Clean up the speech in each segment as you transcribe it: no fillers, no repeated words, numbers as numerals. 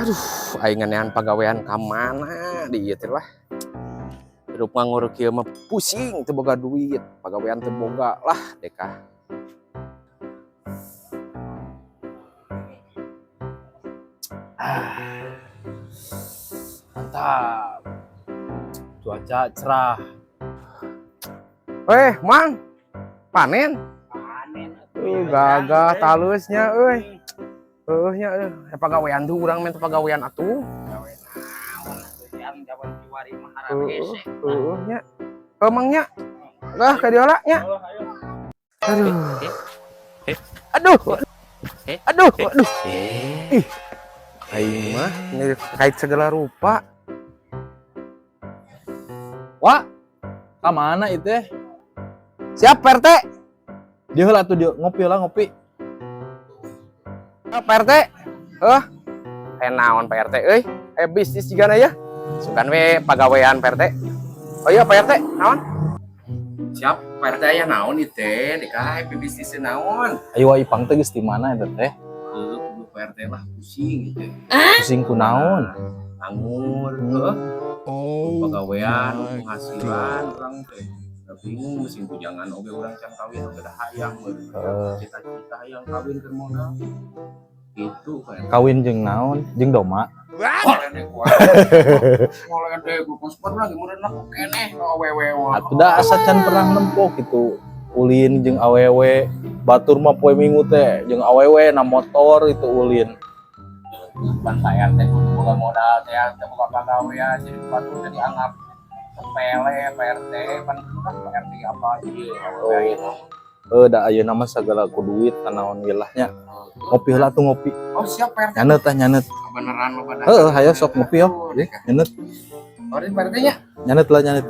Aduh, aing nganean pagawean ka mana di ieu teh lah. Hirup nganggur kieu mah pusing, teu boga duit, pagawean teu boga lah deka. Ah, mantap. Cuaca cerah. Eh, Mang. Panen? Panen. Gagah talusnya euy. Heuh nya euy, pagawean tuh urang menta pagawean atuh. Gawe naon atuh jam jaman kiwari mah Heuh, heuh nya. Heuh Mang nya. Lah ka dieu nya. Aduh. Aduh. Aduh, aduh. Ih. Aing mah kait segala rupa. Wah, ka mana itu teh? Siap, Pak RT. Dia heula atuh dia ngopi lah ngopi. Pak RT. Heuh. Aya naon Pak RT euy? Aya bisnis jigana ya. Sugan we pagawean Pak RT. Oh iya Pak RT, naon? Siap, Pak RT aya naon ieu teh? Deka bisnis naon? Ayo wa Ipang teh geus di mana eta teh? Heuh, kudu Pak RT lah pusing gitu. Pusing ku naon? Nganggur, heuh. Oh Pagawean, my penghasilan God. Urang teh. Bingung mesin bujangan oge urang can kawin oge dah hayang Heeh. cita-cita hayang kawin keur modal. Gitu Pak RT. Kawin jeung naon? Jeung doma. Ngoledek wae. Ngoledek gua paspor lagi meureun laku keneh awewe. Atuh da asa can pernah nempo gitu. Ulin jeung awewe, batur mah poe Minggu teh jeung awewe na motor itu ulin. Ban Pak RT kudu boga modal teh teh boga pagawean jadi batur teh dianggap sepele Pak RT pan kan Pak RT apa ieu awewe ayeuna. Heuh, da ayeuna mah sagala ku duit naon ge lah nya. Ngopi heula tuh ngopi. Oh siap Pak RT. Nyaneut tah nyaneut. Beneran lo pada. Heeh, hayo sok ngopi yo. Nyaneut, Oh, ini Pak RT nya. nyaneut lah nyaneut.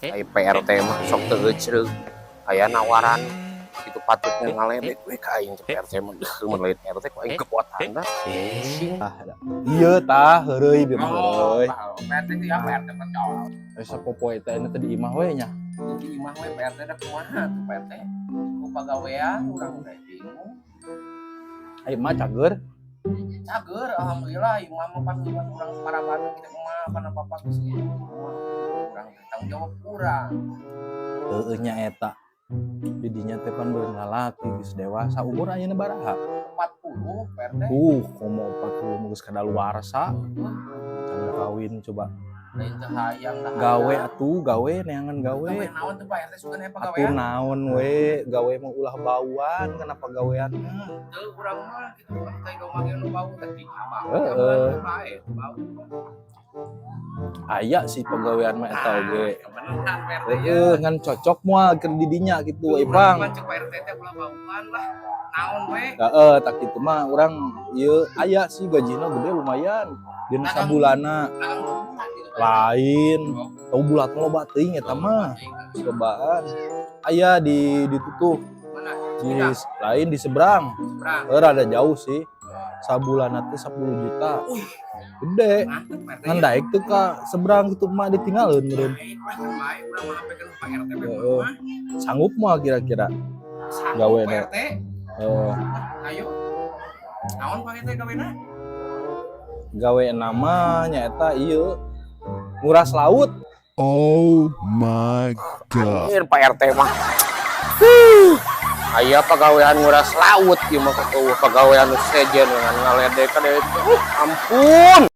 Ai PRT mah sok teu geucreug. Aya nawaran itu patutnya ngaledek we ka aing teh PRT mah deuh mun lain RT ku aing kekuatan dah. Pusing. Ah, da. Ieu tah heureuy bieu mah heureuy. PRT teh ya PRT pecol. Geus sapopoe teh teh di imah we nya. Di imah we PRT da kumaha tuh PRT? Ku pagawean urang teh bingung. Ai mah cager. Cager alhamdulillah imah mah pan urang paraban kitu mah kana bapak geus urang teh tanggung jawab urang. Heueuh nya eta. Didinya teh pan beureun lalaki geus dewasa umur ayeuna baraha? 40 PRT. Komo 40 geus kadaluarsa. Can kawin coba. Lain teu hayang dah. Gawe atuh, gawe neangan gawe. Gawe naon tuh Pak RT sugan aya Atuh pagawean. naon we, gawe mah ulah bauan kenapa gawean mah. Teu urang mah kitu urang teh domba ge nu bau teh di abah. Heeh. Bae bau. Aya sih pagawean mah eta oge. Beneran Pak RT. Heeh, ngan cocok moal keur di dinya kitu Ipang. Cek Pak RT teh ulah bauan lah. Naon we? Heeh, tak kitu mah urang ieu aya sih gajina gede lumayan. Dina sabulana lain. Tau bulat mah loba teuing eta mah. Lobaan. Aya di ditutup Mana? di lain di seberang. Seberang. Heuh, rada jauh sih. Sabulana teh 10 juta. Wih. Gede. Mantep Pak RT. Ngan daek teu ka seberang kitu mah ditinggalkeun meureun. Baik lah kan bae urang mah sampekeun Pak RT we Heeh. mah. Sanggup mah kira-kira. Sanggup Gawe Pak na. RT. Heeh. Ayo. Naon Pak RT gawena? Gawe nama nyaeta ieu nguras laut. Oh my God. Anjir Pak RT mah. Aya pagawean nguras laut ieu mah keueuh pagawean nu sejen dengan ngaledek ka ampun.